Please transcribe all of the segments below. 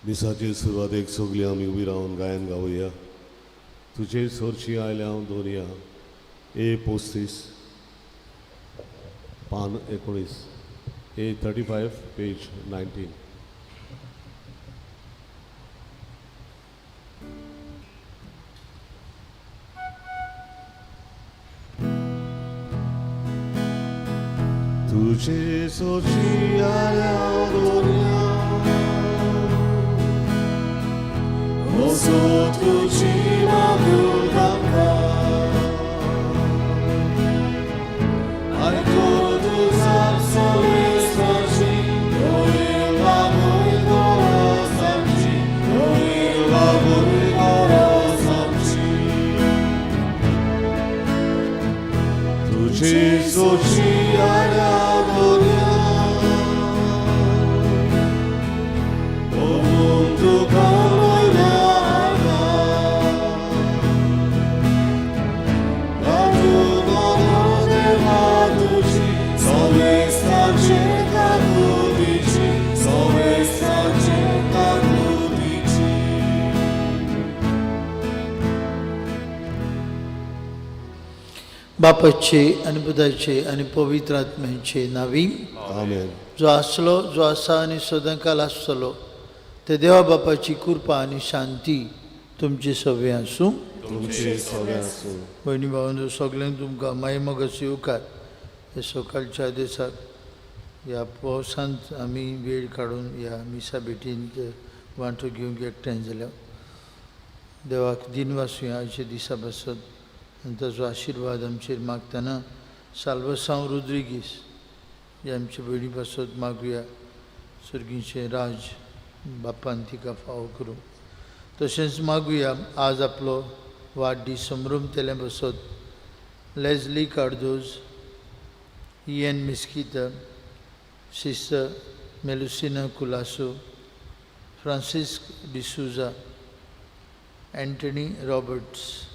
मिसाचे सुरवातेक सगळीं आमी उबी रावन गायन गावया. तुजे सरशी आयल्या हांव दवरया. ए 35 पान 19, ए 35 पेज 19. तुझे सोची आयल्या दवरया, ओसो तुजी मागूं. बापाचे आनी पुताचे आनी पवित्र आत्म्याचे नावी. आमेन. जो आसलो, जो आसा आनी सदांकाल आसतलो ते देवा बापाची कृपा आनी शांती तुमचे सगळें आसूं. तुमचे सगळें आसूं. भयणी भावांनो, सगळ्यांक तुमकां मायमोगाचो येवकार. हे सकाळच्या दिसाक ह्या पावसांत आमी वेळ काडून ह्या मिसा भेटींत वांटो घेवंक एकठांय जाल्या. देवाक दिनवासुया आयच्या दिसा पासत आनी ताचो आशिर्वाद आमचेर मागतना साल्वसांव रोद्रिगीस हे आमचे भयणी पासत मागुया. सर्गीचें राज बापान तिका फावो करूं. तशेंच मागुया आज आपलो वाडदीस संभ्रमतले बसत Leslie Cardozo, Ian Mesquita, sister Melusina Colaco, Francis D'Souza, Anthony Roberts.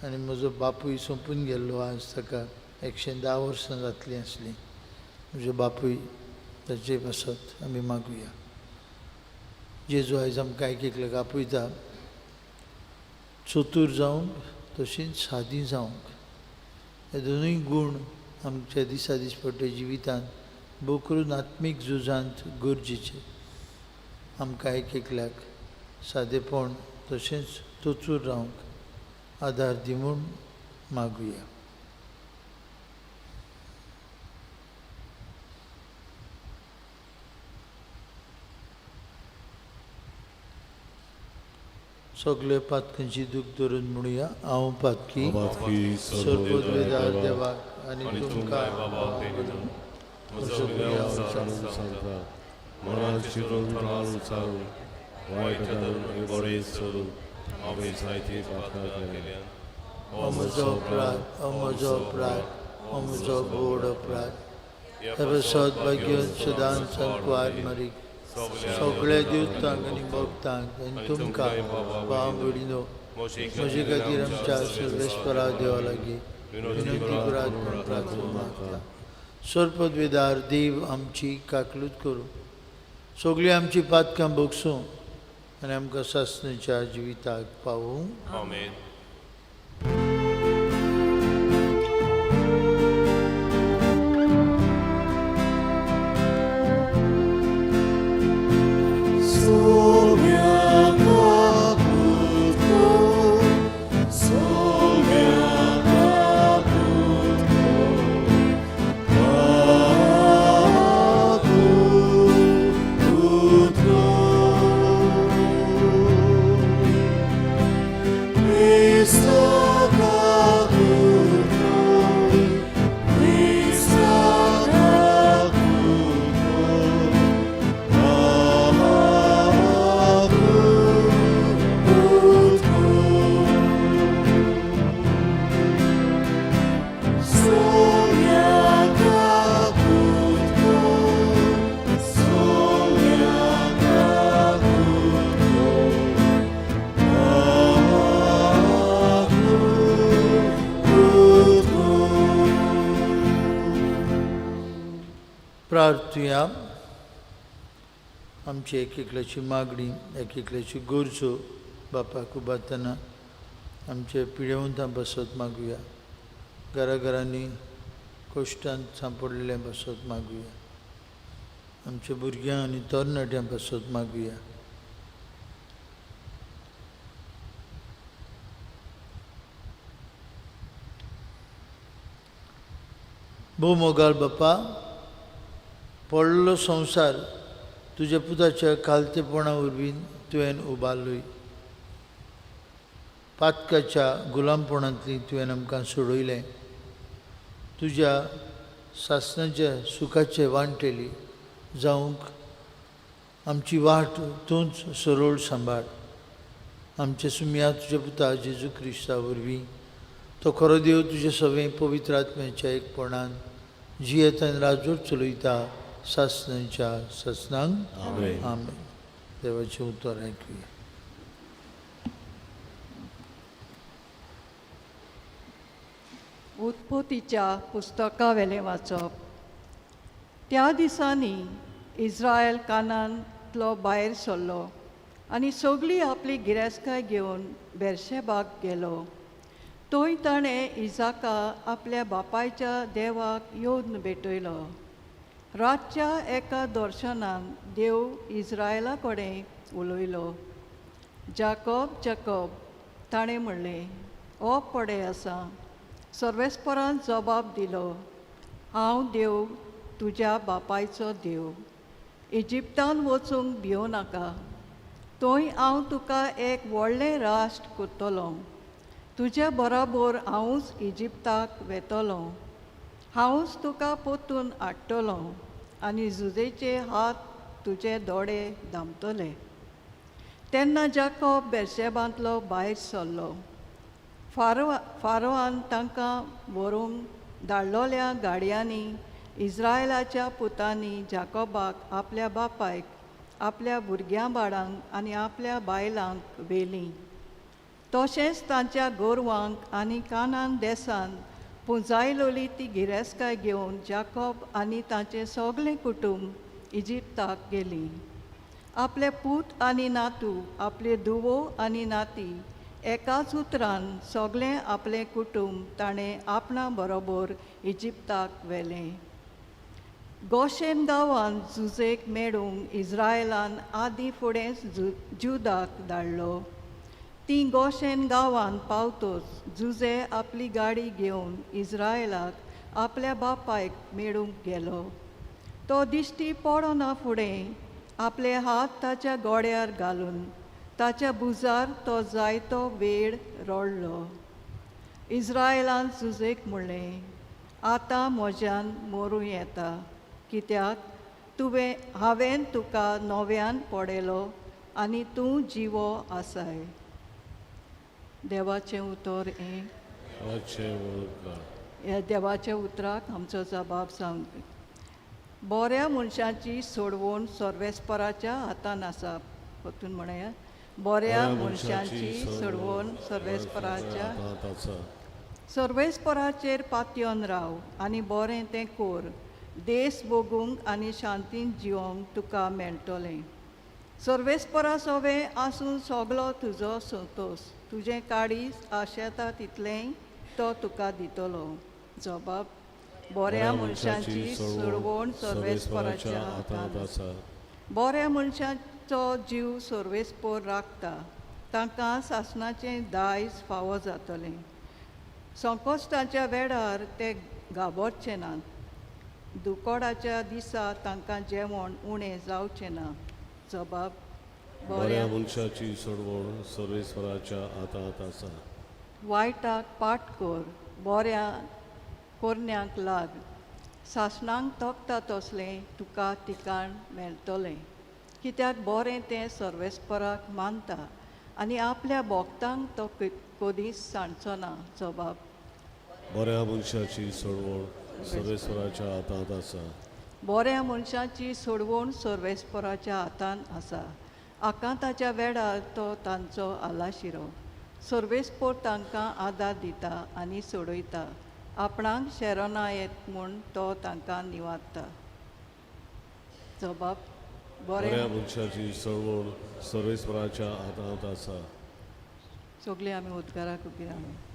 आनी म्हजो बापूय सोंपून गेल्लो, आज ताका 110 वर्सां जातलीं आसलीं. म्हजो बापूय, ताचे पासत आमी मागुया. जेजू आयज आमकां एक एकल्याक आपयता चतूर जावंक तशींच सादी जावंक. हे दोनूय गूण आमच्या दिसा दिसपट्टे जिवितांत भोव करून आत्मीक झुजांत गरजेचे. आमकां एक एकल्याक सादेपण तशेंच तोचूर रावंक आदार दी म्हूण मागुया. सगळे पातकांची दूख धरून म्हणुया, हांव पातकी पातकी सर्वोदवेदार देवाक आनी तुमकां म्हजो गुन्यांव जाणून सांगता. मनात चिंतून तोंडान उच्चारून वायट धरून आनी बरें सोडून हांवें जायतीं पातकां केल्यात. हो म्हजो अपराध, हो म्हजो अपराध, हो म्हजो गोड अपराध. हे सद्भाग्य सदांच संकवार मरीक सगळ्या देवतांक आनी भक्तांक आनी तुमकां भाव भयणीनो म्हजे खातीर आमच्या सर्वेस्परा देवा लागीं विनंती करात म्हूण प्रार्थना मागता. सर्पदवेदार देव आमची काकलूत करूं, सगळीं आमची पातकां भोगसूं आनी आमकां सासणेच्या जिविताक पावूं. आमेन. प्रार्थुया. आमची एक एकल्याची मागणी, एक एकल्याची गरजो बापाक उबारतना आमचे पिडेवंतां बसत मागुया. घराघरांनी कश्टांत सांपडलेल्या बसत मागुया. आमच्या भुरग्यां आनी तरणाट्यां बसत मागुया. भोव मोगाळ बापा, पडलो संवसार तुज्या पुताच्या खालतेपणा वरवीं तुवें उबारलोय. पातकाच्या गुलामपणांतली तुवें आमकां सोडयलें. तुज्या सासणाच्या सुखाचे वांटेली जावंक आमची वाट तूंच सरळ सांबाळ. आमचे सुमया तुज्या पुता जेजू क्रिस्ता वरवीं, तो खरो देव तुजे सगळें पवित्र आत्म्याच्या एकपणान जियेतान राजवट चलयता सासणाच्या सासणांक. आमेन. आमेन. देवाचें उतर आयकुया. उत्पत्तीच्या पुस्तका वेलें वाचप. त्या दिसांनी इस्रायल कानांतलो भायर सरलो आनी सगळी आपली गिरेस्तकाय घेवन बेर्शेबाक गेलो. थंय ताणें इजाका आपल्या बापायच्या देवाक येवन भेटयलो. रातच्या एका दर्शनान देव इस्रायला कडेन उलयलो. जाकब, जाकब, ताणें म्हणलें, हो पडे आसा. सर्वेस्परान जबाब दिलो, हांव देव, तुज्या बापायचो देव. इजिप्तान वचूंक भिवं नाका. थंय हांव तुका एक व्हडलें राष्ट्र करतलो. तुज्या बराबर हांवूच इजिप्ताक वेतलो. हांवूच तुका परतून हाडटलो आनी जुजेचे हात तुजे दोळे दामतले. तेन्ना जाकब बेर्शेबांतलो भायर सरलो. फारोआन तांकां व्हरूंक धाडलोल्या गाडयांनी इस्रायलाच्या पुतांनी जाकोबाक आपल्या बापायक, आपल्या भुरग्यां बाळांक आनी आपल्या बायलांक व्हेलीं. तशेंच तांच्या गोरवांक आनी कानान देसान पुंजायलोली ती गिरेस्तकाय घेवन जाकोब आनी तांचें सगळें कुटूंब इजिप्ताक गेलीं. आपले पूत आनी नातू, आपले धुवो आनी नाती, एकाच उतरान सगळें आपलें कुटूंब ताणें आपणा बरोबर इजिप्ताक व्हेलें. गोशेन गांवांत जुजेक मेळूंक इस्रायलान आदीं फुडेंच जुदाक धाडलो. तीं गोशेन गांवांत पावतच जुजे आपली गाडी घेवन इस्रायलाक आपल्या बापायक मेळूंक गेलो. तो दिश्टी पडना फुडें आपले हात ताच्या गोड्यार घालून ताच्या भुजार तो जायतो वेळ रडलो. इस्रायलान जुजेक म्हणलें, आतां म्हज्यान मरूं येता, कित्याक तुवें हांवें तुका नव्यान पडयलो आनी तूं जिवो आसाय. देवाचें उतर हें. देवाचें उपकार. ह्या देवाच्या उतराक आमचो जबाब जावन. बऱ्या मनशाची सोडवण सर्वेस्पराच्या हातान आसा. परतून म्हणया, बऱ्या मनशाची सोडवण सर्वेस्पराच्या हातांत आसा. सर्वेस्पराचेर पातयन राव आनी बरें तें कोर. देस भोगूंक आनी शांतीन जिवोंक तुका मेळटलें. सर्वेस्परा सोवें आसून सगलो तुजो संतोश. तुजें काळीज आशेता तितलेंय तो तुका दितलो. जबाब, बऱ्या मनशाची सोडवण सर्वेस्पराच्या हातांत हातांत आसा. बऱ्या मनशाचो जीव सर्वेस्पोर राखता. तांकां सासणाचें दायज फावो जातलें. संकश्टाच्या वेळार ते घाबरचे नात. दुकोडाच्या दिसा तांकां जेवण उणें जावचें ना. जबाब, बऱ्या बऱ्या मनशाची सोडवण सर्वेस्पराच्या हातांत आसा. वायटाक पाट कर, बऱ्या कोरन्यांक लाग. सासणांक तोखता तसलें तुका ठिकाण मेळटलें. कित्याक बरें तें सर्वेस्पराक मानता आनी आपल्या भोक्तांक तो कदींच सांडचो ना. जबाब, बऱ्या मनशाची सोडवण सर्वेस्पराच्या हातांत आसा. बऱ्या मनशाची सोडवण सर्वेस्पराच्या हातान आसा. आकांताच्या वेळार तो तांचो आलाशिरो. सर्वेस्पोर तांकां आदार दिता आनी सोडयता. आपणाक शेरोना येत म्हूण तो तांकां निवारता. जबाब, बऱ्या मनशाची सळवण सर्वेस्पराच्या हातांत आसा. सगळीं आमी उद्गाराक उबी रावया.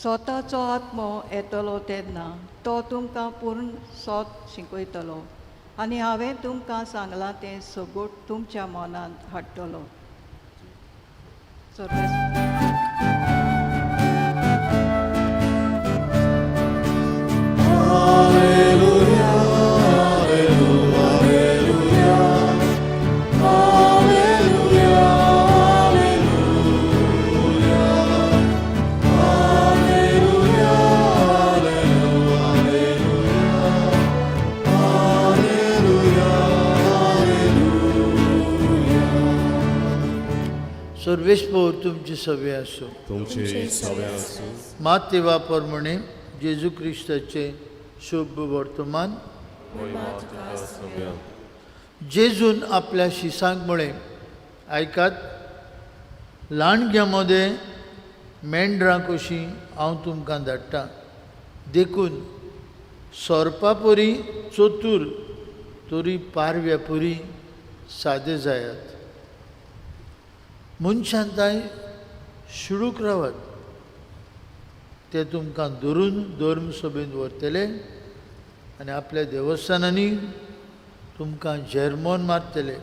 स्वताचो आत्मो येतलो तेन्ना तो तुमकां पूर्ण सोत शिकयतलो आनी हांवें तुमकां सांगलां तें सगूट तुमच्या मनांत हाडटलो. सर्वेस्पोर तुमची सवे आसूं. तुमचे सवे आसूं. मातेवा प्रमाणे जेजू क्रिस्ताचे शुभ वर्तमान. जेजून आपल्या शिसांक म्हळें, आयकात, ल्हानग्यां मदें मेंढरां कशीं हांव तुमकां धाडटा, देखून सोरपा परी चतूर तरी पारव्या परी सादे जायात. मनशान तांय शिडूक रावात, ते तुमकां धरून धर्म सभेंत व्हरतले आनी आपल्या देवस्थानांनी तुमकां झेरमोन मारतले.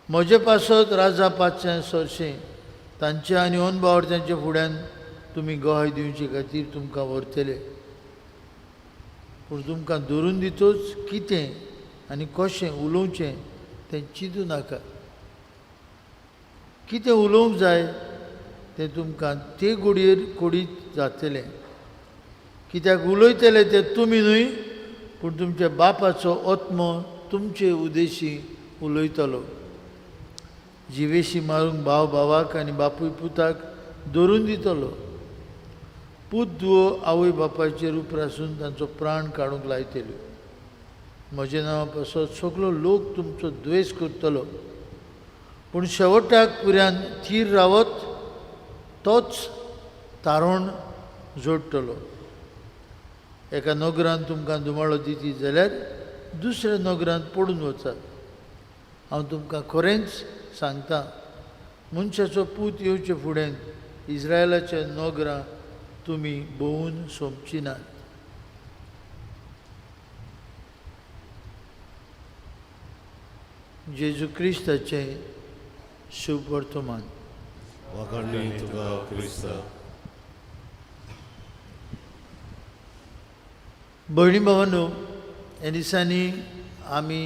म्हजे पासत राजा पांचशें सरशें तांचे आनी अनभावर तांच्या फुड्यान तुमी गवाय दिवचे खातीर तुमकां व्हरतले. पूण तुमकां धरून दितूच कितें आनी कशें उलोवचें तें चिंतू नाका. कितें उलोवंक जाय तें तुमकां ते गोडयेर कोडीत जातलें. कित्याक उलयतले तें तुमी न्हय, पूण तुमच्या बापाचो आत्मो तुमचे उदेशी उलयतलो. जिवेशी मारूंक भाव भावाक आनी बापूय पुताक धरून दितलो. पूत धुवो आवय बापायचेर उपरासून तांचो प्राण काडूंक लायतल्यो. म्हजें नांव पासत सगलो लोक तुमचो द्वेश करतलो, पूण शेवटाक पुऱ्यान थीर रावत तोच तारण जोडटलो. एका नगरांत तुमकां धुमाळो दिती जाल्यार दुसऱ्या नगरांत पडून वचात. हांव तुमकां खरेंच सांगता, मनशाचो पूत येवचे फुडें इस्रायलाच्या नगरां तुमी भोंवून सोंपची नात. जेजू क्रिस्ताचें शुभ वर्तमान. वाखाणणी तुका क्रिस्ता. भयणी भावांनो, ह्या दिसांनी आमी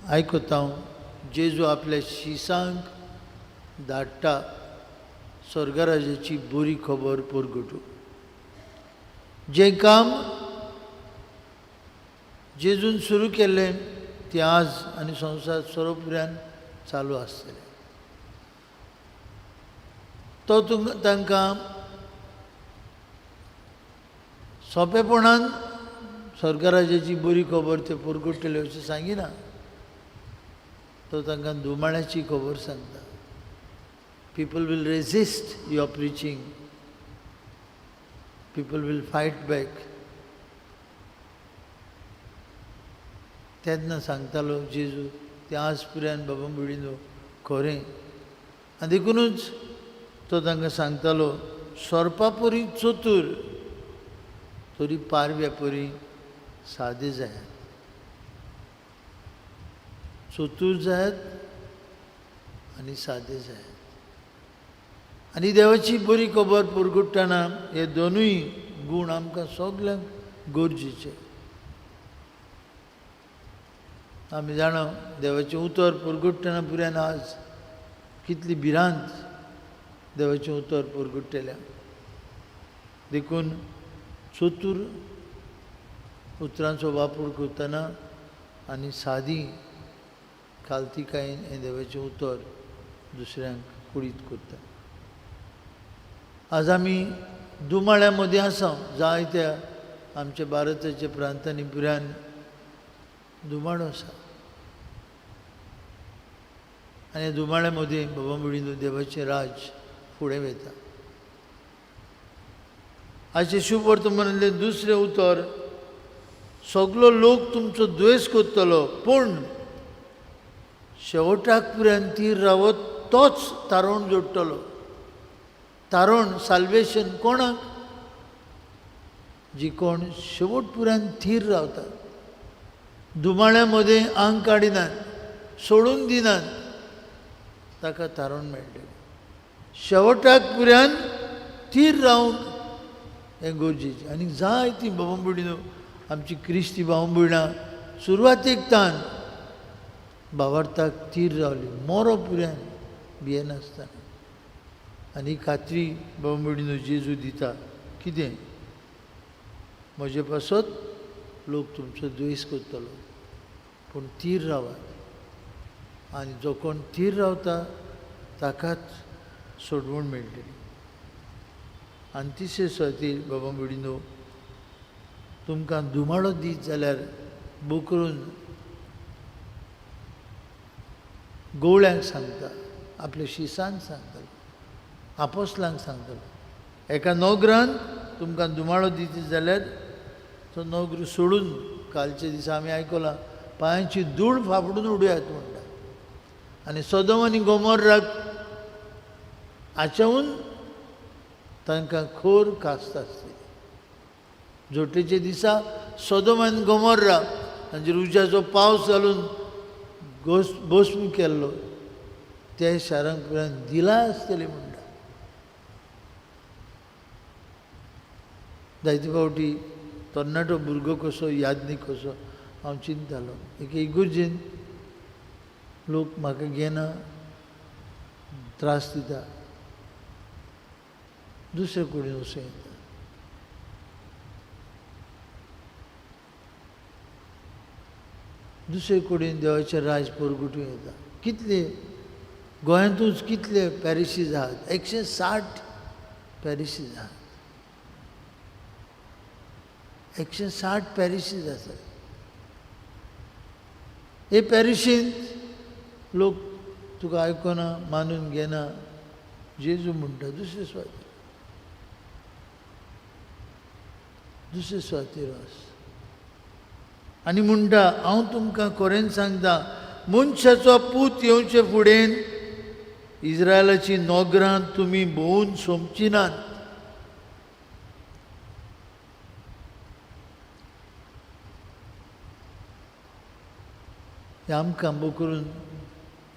आयकता जेजू आपल्या शिसांक धाडटा स्वर्गराजाची बरी खबर परगटूंक. जें काम जेजून सुरू केल्लें तें आज आनी संवसार सरोपुऱ्यान चालू आसतलें. तो तांकां सोंपेपणान स्वर्गराजाची बरी खबर ते परगट्टले अशें सांगिना, तो तांकां दुमाळ्याची खबर सांगता. People will resist your preaching, people will fight back. तेन्ना सांगतालो जेजू तें आज पुऱ्यान बाबा भयणीनो खरें. आनी देखुनूच तो तांकां सांगतालो, सोरपा परी चतूर तरी पारव्या परी सादे जायात. चतूर जायात आनी सादे जायात. आनी देवाची बरी खबर परगट्टना हे दोनूय गूण आमकां सगल्यांक गरजेचे. आमी जाणा देवाचें उतर परगट्टना पुऱ्यान आज कितली भिरांत देवाचें उतर परगट्टल्या. देखून चतूर उतरांचो वापर करतना आनी सादी खालतिकायेन हें देवाचें उतर दुसऱ्यांक कुडीत करता. आज आमी दुमाळ्या मदीं आसा. जायत्या आमच्या भारताच्या प्रांतांनी पुरान दुमाळो आसा आनी दुमाळ्या मदीं बाबा भयणीनो देवाचें राज फुडें वता. आयचें शुभ वर्तमानांतलें दुसरें उतर, सगलो लोक तुमचो द्वेश करतलो पूण शेवटाक पर्यंत तीर रावत तोच तारोण जोडटलो. तारोण साल्वेशन कोणाक? जी कोण शेवट पर्यंत थीर रावतात, दुमाळ्या मदें आंग काडिनात, सोडून दिनात, ताका तारोण मेळटलें. शेवटाक पर्यंत थीर रावंक हें गरजेचें. आनी जायतीं बाबा भयणीनो आमची क्रिस्ती भाव भयणां सुरवातेक तान भावार्थाक थीर रावली, मोरो पर्यंत भियेनासतना. आनी खात्री बाबा भयणीनो जेजू दिता कितें? म्हजे पासत लोक तुमचो द्वेश करतलो पूण थीर रावात. आनी जो कोण थीर रावता ताकाच सोडवण मेळटली. आनी तिसरे सुवातेर बाबा भयणीनो तुमकां दुमाळो दीत जाल्यार बोकरून गवळ्यांक सांगता, आपल्या शिसांक सांगतलो, आपोसलांक सांगतलो. एका नोगरान तुमकां दुमाळो दीत जाल्यार तो नोगर सोडून, कालच्या दिसा आमी आयकलां, पांयांची धूळ फाफडून उडयात म्हणटा. आनी सदम आनी गोमोर्राक आचेवन तांकां खोर कास्त आसली. जोटेच्या दिसा सदम आनी गोमोर्रा तांचेर उज्याचो पावस घालून भस्म केल्लो, त्या शारांक पर्यंत दिला आसतली म्हणटा. जायते फावटी तरणाटो भुरगो कसो यादनीक कसो हांव चिंततालो. एके इगुर्जेन लोक म्हाका घेना, त्रास दिता, दुसरे कडेन वचूं येता. दुसरे कडेन देवाचें राज परगटूं येता. कितले गोंयांतूच कितले पॅरिशीज आहात, 160 पॅरिशीज आहात, 160 पॅरिशीज आसात. हे पॅरिशींत लोक तुका आयकना, मानून घेना. जेजू म्हणटा दुसरे सुवातेर, दुसरे सुवातेर वच. आनी म्हणटा हांव तुमकां खरें सांगता, मनशाचो पूत येवचे फुडें इस्रायलाची नोगरां तुमी भोंवून सोंपची नात. हें आमकां भोव करून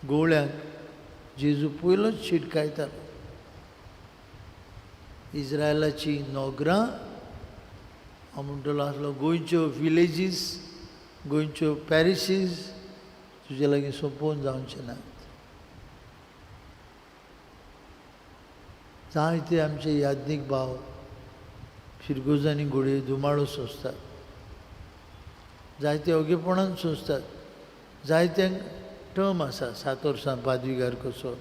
गोवळ्यांक जेजू पयलोच शिटकायतालो. इस्रायलाची नोगरां, हांव म्हणटलो आसलो गोंयच्यो विलेजीस, गोंयच्यो पॅरिसीस तुजे लागीं सोंपोवन जावचें नात. जायते आमचे याज्ञीक भाव फिरगोजांनी घोडये धुमाळो सोंसतात, जायते ओगेपणान सोंसतात, जायत्यांक टर्म आसा, 7 वर्सां पादविगार कसो,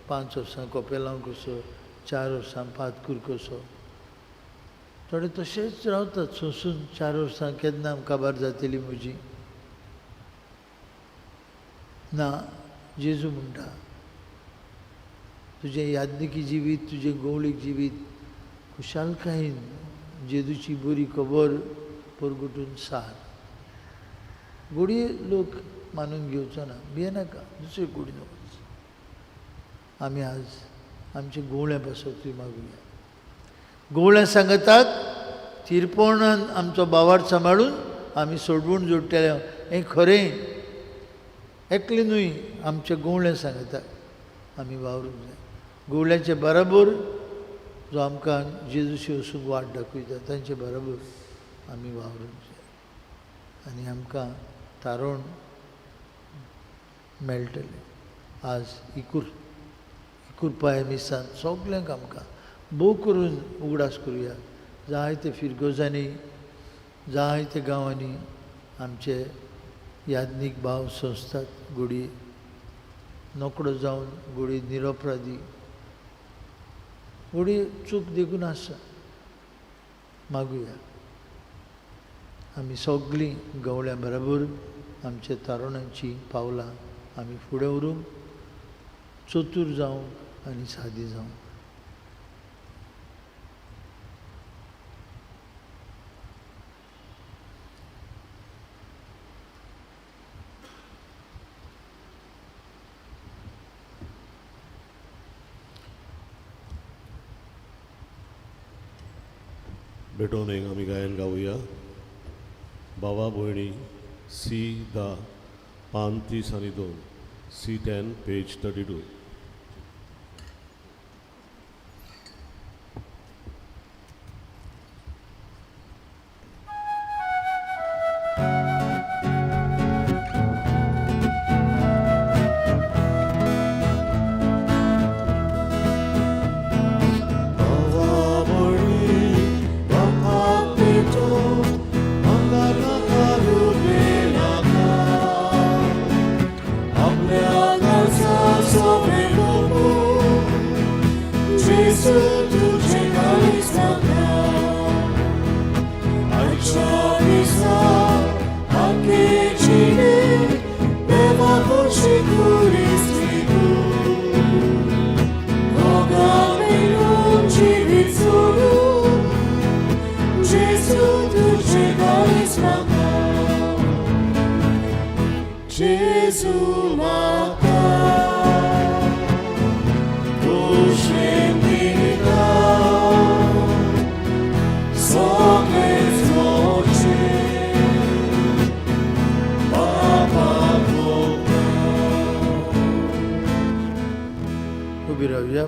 5 वर्सां कोपेलांव कसो, 4 वर्सां पादकूर कसो. थोडे तशेंच रावतात सोंसून, 4 वर्सां केन्ना काबार जातली म्हजी ना. जेजू म्हणटा तुजें याज्ञिकी जिवीत, तुजें गवळीक जिवीत खुशालकायेन जेजूची बरी खबर परगटून सार. घडये लोक मानून घेवचो ना, भियेनाका, दुसरे कुडीन वच. आमी आज आमच्या गवळ्यां पासतूय मागुया. गवळ्यां सांगतात थिरपणान आमचो बावार सांबाळून आमी सोडवून जोडटले. हें खरें, एकलें न्हय, आमच्या गवळ्यां सांगतात आमी वावरूंक जाय. गवळ्याचे बराबर जो आमकां जेजूशी वचूंक वाट दाखयता तांचे बराबर आमी वावरूंक जाय आनी आमकां तारण मेळटलें. आज इकुरपाय मिसान सगल्यांक आमकां भोव करून उगडास करुया. जायते फिरगोजांनी, जायते गांवांनी आमचे याज्ञीक भाव संस्थात घडये नोकडो जावन घोडी निरपराधी, घोडी चूक देखून आसा. मागुया आमी सगळीं गवळ्यां बरोबर आमच्या तारुणांची पावलां आमी फुडें व्हरूंक, चतूर जावंक आनी सादी जावंक. भेटोवन एक आमी गायन गावया. बाबा भयणी सी 10 पान 30 आनी 2, C 10 page 32.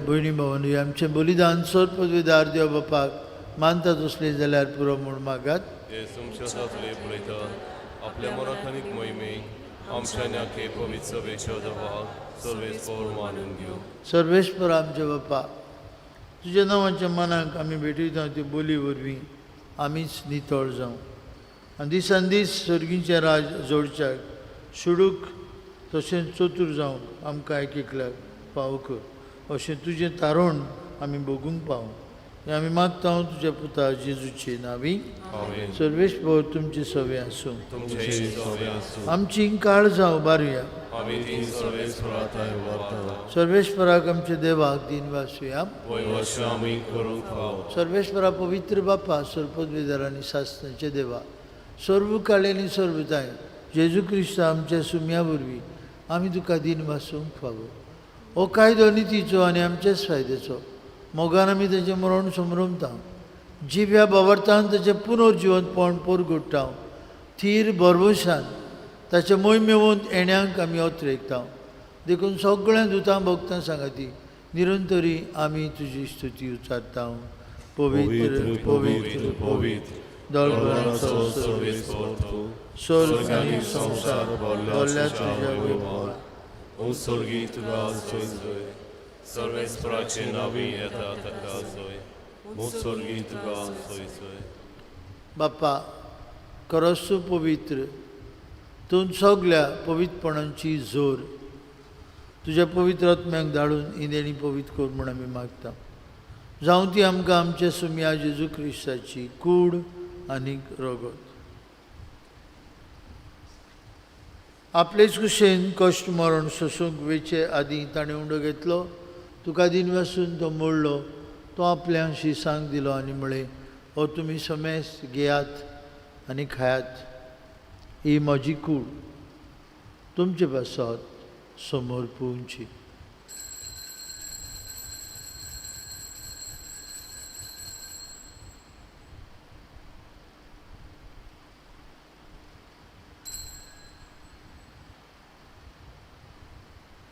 भयणी भावांनो, आमचें बलिदान सोद पदवीदार देव बापाक मानता तसलें जाल्यार पुरो म्हूण मागात. आपल्या मराठणीक मोहिमेक आमच्या नाके पवित्र सभेच्या देवाक सर्वेस्पर मानून घेवं. सर्वेस्पर आमच्या बापा, तुज्या नांवाच्या मनाक आमी भेटयता त्यो बोली वरवीं आमीच नितळ जावं आनी दिसान दीस सर्गीचें राज जोडच्याक सुडूक तशेंच चतूर जावंक आमकां एक एकल्याक पाव कर. अशें तुजें तारण आमी भोगूंक पावूं हें आमी मागता तुज्या पुता जेजूचे नांवी. सर्वेस्पर तुमचे सवे आसूं. आमची काळ जावं बारुया. सर्वेस्पराक आमच्या देवाक दिन वासुया. सर्वेस्परा पवित्र बापा, सर्पदवेदार आनी सासणाचे देवा, सर्व काळे आनी सर्वताय जेजू क्रिस्त आमच्या सुम्या वरवीं आमी तुका दिन वासूंक फावो. हो कायदो नितीचो आनी आमच्याच फायद्याचो मोगान आमी ताचें मरण समरमता, जिव्या बावरतान ताचें पुनर्जिवंतपण पोरगुट्टा, थीर भरवशान ताचें मोहिमेवंत येण्यांक आमी अत्रेकता. देखून सगळ्यां दुतां भक्तां सांगाती निरंतरी आमी तुजी स्तुती उच्चारता. पवित्र पवित्र पवित्र दळभराचो स्वर्ग आनी संवसार भरल्या तुज्या वैभवान. स्वर्गी तुका जय जय, सर्वेस्पराचे नांवी येता ताका जय, स्वर्गी तुका जय जय. बापा, खरोच तूं पवित्र, तूं सगल्या पवित्रपणांची जोर तुज्या पवित्र आत्म्याक धाडून ही देणी पवित्र कर म्हूण आमी मागता. जावं ती आमकां आमच्या सुम्या जेजू क्रिस्ताची कूड आनी रगत. आपलेच कुशेन कश्ट मरण सोसूंक वेचे आदीं ताणें उंडो घेतलो, तुका दिन वासून तो मोडलो, तो आपल्या शिसांक दिलो आनी म्हळें, हो तुमी समेस घेयात आनी खायात, ही म्हजी कूड तुमचे पासत समोर पुवची.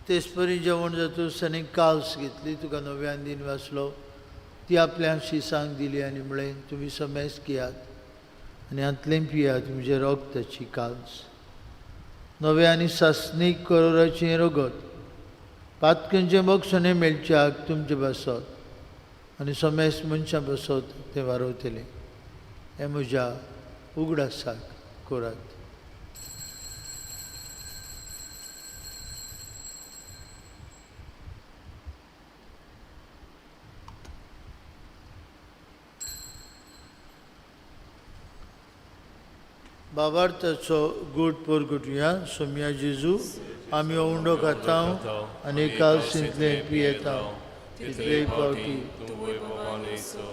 तेचपरी जेवण जातूच ताणें काल्स घेतली, तुका नव्यान दिन वाचलो, ती आपल्या शिसांक दिली आनी म्हळें, तुमी समेस घेयात आनी हांतलें पियात, म्हजें रगताची काल्स, नव्या आनी सासणीक करोराचें रगत, पातकेंचें बक्षणें मेळच्याक तुमचे पासत आनी समेस मनशां पासत तें वारवतलें. हें म्हज्या उगडासाक करात. बाबार्थाचो गूट परगटुया. सोमया जेजू, आमी हो उंडो खाता आनी कालसींतलें पियेता तितलेय फावटी तूं वैभवान येयसर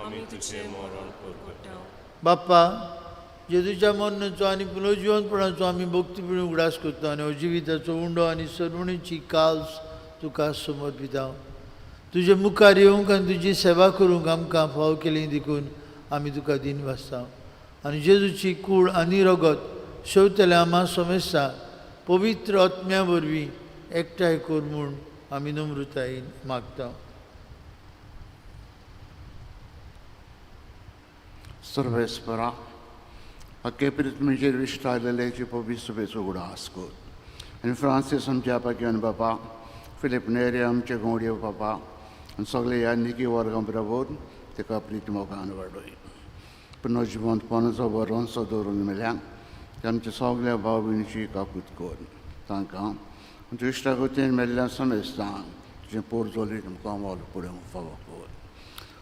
आमी तुजें मरण परगट्टा. बाप्पा, जेजूच्या मरणाचो आनी पुनर्जिवनपणाचो आमी भक्तीपणी उगडास करता आनी हो जिविताचो उंडो आनी सर्वणीची काल्स तुका समर्पिता. तुजे मुखार येवंक आनी तुजी सेवा करूंक आमकां फाव केली देखून आमी तुका दिन वाचता. आनी जेजूची कूड आनी रगत शेवतल्या आमा समेस्ता पवित्र आत्म्या वरवीं एकठांय कर म्हूण आमी नम्रतायेन मागता. सर्वेस्परा, हक्के प्रितमेचेर विश्टालेल्याची पवित्र सभेचो उगडास कर आनी फ्रांसीस आमच्या पाक्यान बापा, फिलीप नेरी आमचे गवडे बापा आनी सगळे ह्या निकी वर्गां बरोबर ताका प्रीत मोगान वाडय. पुनर्जिवंतपणाचो बरोसो दवरून मेल्या ते आमच्या सगल्या भाव भयणीची काकूत कर. तांकां आमच्या इश्टागतीन मेल्ल्या समेस्तांक तुजें पोर जोली तुमकां मोल फुडें फावो कर.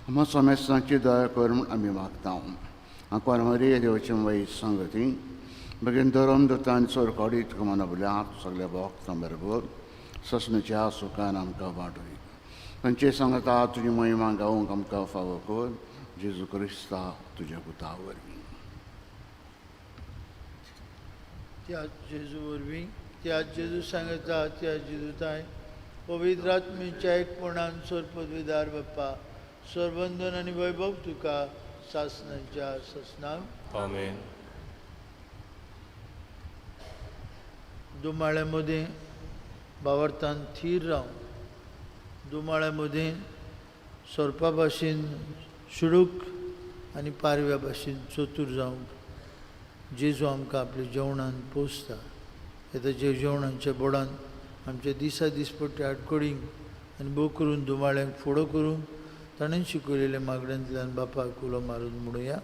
आमकां समेस्तांची दया कर म्हूण आमी मागता. आंकवार मरिये देवाचे वायट संगती बेगीन धरम दत्ता आनी सोरकोडी तुका मनोबल्या सगल्या भक्तां बरोबर ससनाच्या सुखान आमकां वांटय. तांचे सांगता तुजी महिमा गावंक आमकां फावो कर. जेजू क्रिस्ता तुज्या पुता वरवीं. त्या जेजू वरवीं, त्या जेजू सांगता, त्या जेजूताय पवित्र आत्म्याच्या एकपणान सोर पदवीदार बाप्पा, सरबंधन आनी वैभव तुका सासनाच्या सासनाक. आमेन. दुमाळ्या मदीं बावरतान थीर राव. दुमाळ्या मदीं सोरपा भाशेन सुडूक आनी पारव्या भाशेन चतूर जावंक जेजू आमकां आपल्या जेवणान पोसता. हे ताच्या जेवणाच्या बोडान आमच्या दिसा दिसपट्टे आडकोडींक आनी भोव करून दुमाळ्यांक फुडो करूंक ताणें शिकयलेल्या मागण्यांतल्यान बापाक उलो मारून म्हणुया.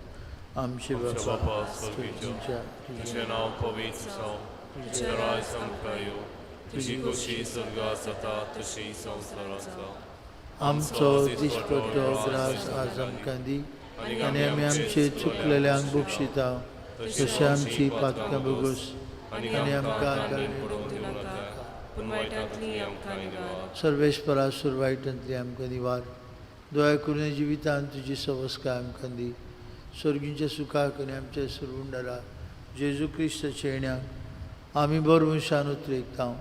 आमचे आमच्या बापा बापा स्वर्गीच्या, तुजें नांव पवित्र जावं, तुजें राज आमकां येवं, तुजी खोशी स्वर्गात जाता तशी संवसारांत जावं. आमचो दिसपट्टो ग्रास आज आमकां दी आनी आमी आमचे चुकलेल्यांक बक्षिता तशें आमची पातकां भोगोस आनी आमकां दांडेन पडूंक दिवं नाका, पूण वायटांतली आमकां निवार. सर्वेस्परा सुरवायटांतली आमकां निवार. दया करून जिवितांत तुजी सवस्काय आमकां दी. स्वर्गींच्या सुखाक आनी आमच्या सुरवुंडारा जेजू क्रिस्ताच्या येण्याक आमी बरवंशान उतरेकता.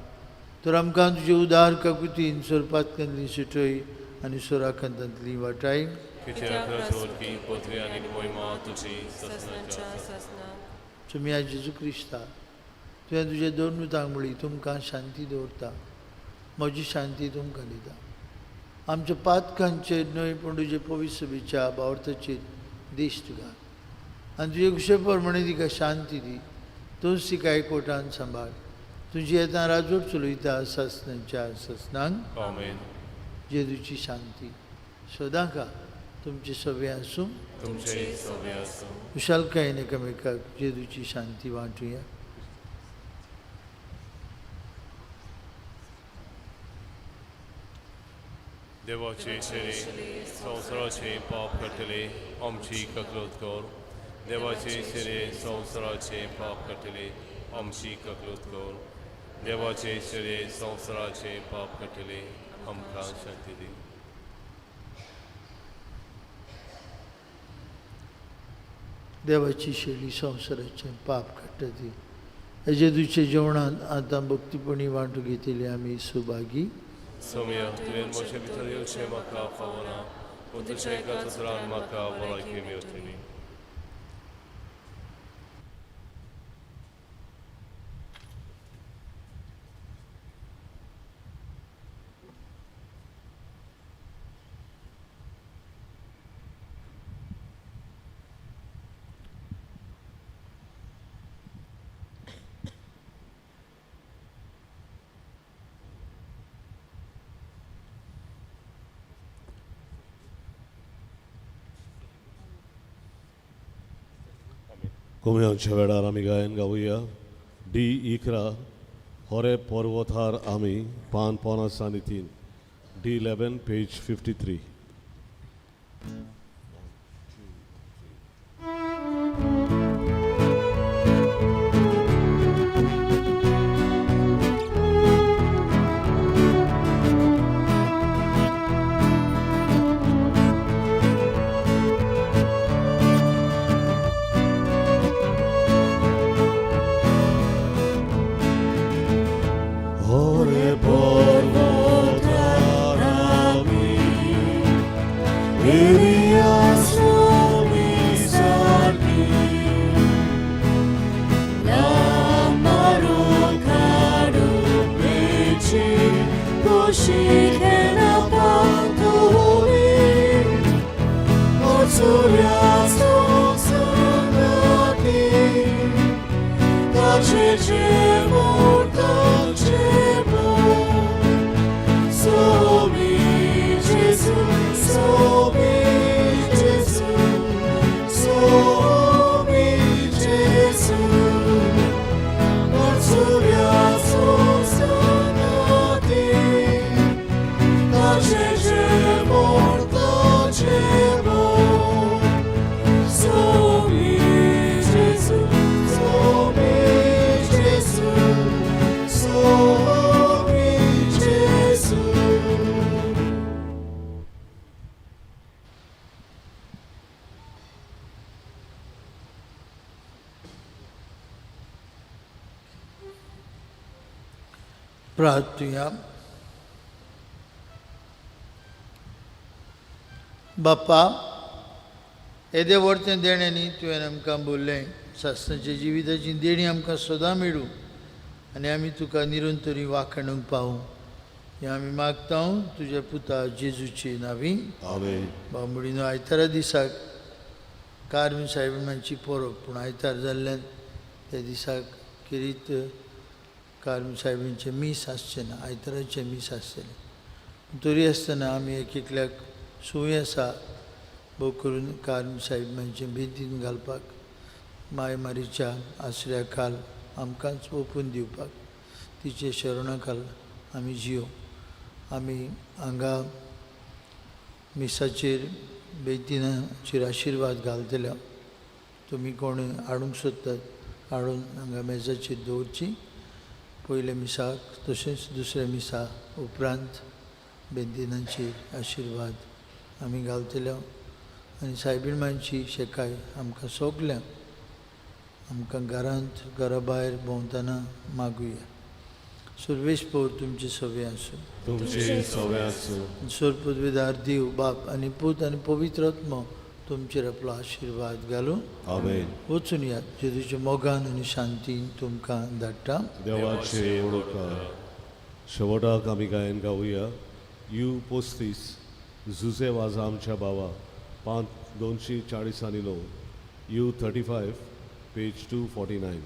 तर आमकां तुजे उदार काकुतीन सोरपातकांतली सुटय आनी सोराकांतांतली वाटाय. कित्याक राजवटकी पदवी आनी महिमा तुजी ससनाच्या सासनाक. तुमी आज जेजू क्रिस्ता, तुवें तुज्या दोन दुतांक म्हणली, तुमकां शांती दवरता, म्हजी शांती तुमकां दिता. आमच्या पातकांचेर न्हय पूण तुजे पवित्र सभेच्या बावर्थाचेर दिश्ट घाल आनी तुजे खुशे प्रमाणे तिका शांती दी. तूंच तिका एकवटान सांबाळ. तुजी येता राजवट चलयता सासनाच्या सासनाक. आमेन. जेजूची शांती सदां का तुमचे सगळे आसूं. तुमचे सगळे आसूं. खुशालकायेन एकामेकाक जेजूची शांती वांटुया. देवाचे शेरे संवसाराचे पाप काडटले आमची ककलत कर. देवाचे शेरे संवसाराचे पाप काडटले आमची ककलत कर. देवाचे शेरे संवसाराचे पाप काडटले आमकां शांती दी. देवाची शैली संवसाराचें पाप काडटा ती हे जेजूच्या जेवणांत आतां भक्तीपणी वांटू घेतली आमी सुभागी. सोम्या, तुवें म्हजे भितर येवचें म्हाका फावना, पूण तुज्या एका उतरान म्हाका भलायकी मेळटली. कोमयांच्या वेळार आमी गायन गावया. डी 11 होरे पर्वतार आमी पान 2.75, डी 11 पेज 53. Thank प्रार्थुया. बाप्पा, येदें व्हड तें देणें न्ही तुवें आमकां बोल्लें, सासणाच्या जिविताची देणी आमकां सदां मेळूं आनी आमी तुका निरंतरी वाखाणूंक पावूं, हें आमी मागता तुज्या पुता जेजूचे नांवी. आमेन. बांबोळीनो, आयतारा दिसाक कार्मी सायबिणाची परब, पूण आयतार जाल्ल्यान त्या दिसाक खेरीत कार्मी सायबिणचें मीस आसचें ना, आयताराचें मीस आसतलें. तरी आसतना आमी एक एकल्याक संवय आसा भोव करून कार्मी सायबिणाचें बेंतीन घालपाक, माय मारीच्या आसऱ्या खाल आमकांच ओपून दिवपाक, तिचे शरणा खाल आमी जियो. आमी हांगा मिसाचेर बेंतिनाचेर आशिर्वाद घालतले. तुमी कोण हाडूंक सोदतात हाडून हांगा मेजाचेर दवरची, पयल्या मिसाक तशेंच दुसऱ्या मिसा उपरांत बेंतिनाचेर आशिर्वाद आमी घालतले. आनी सायबीण मांयची शेकाय आमकां सगल्यांक, आमकां घरांत घरा भायर भोंवतना मागुया. सर्वेश पोर तुमचे सवे आसूं. तुमचे सवे आसूं. सोरपदवेदार देव बाप आनी पूत आनी पवित्र आत्मो तुमचेर आपलो आशिर्वाद घालून. आमेन. वचून यात, जेजूच्या मोगान आनी शांतीन तुमकां धाडटा. देवाचे ओळख. शेवटाक आमी गायन गावया you 35, Jose वाजा आमच्या बाबा, पांच 249, you 35, page 249.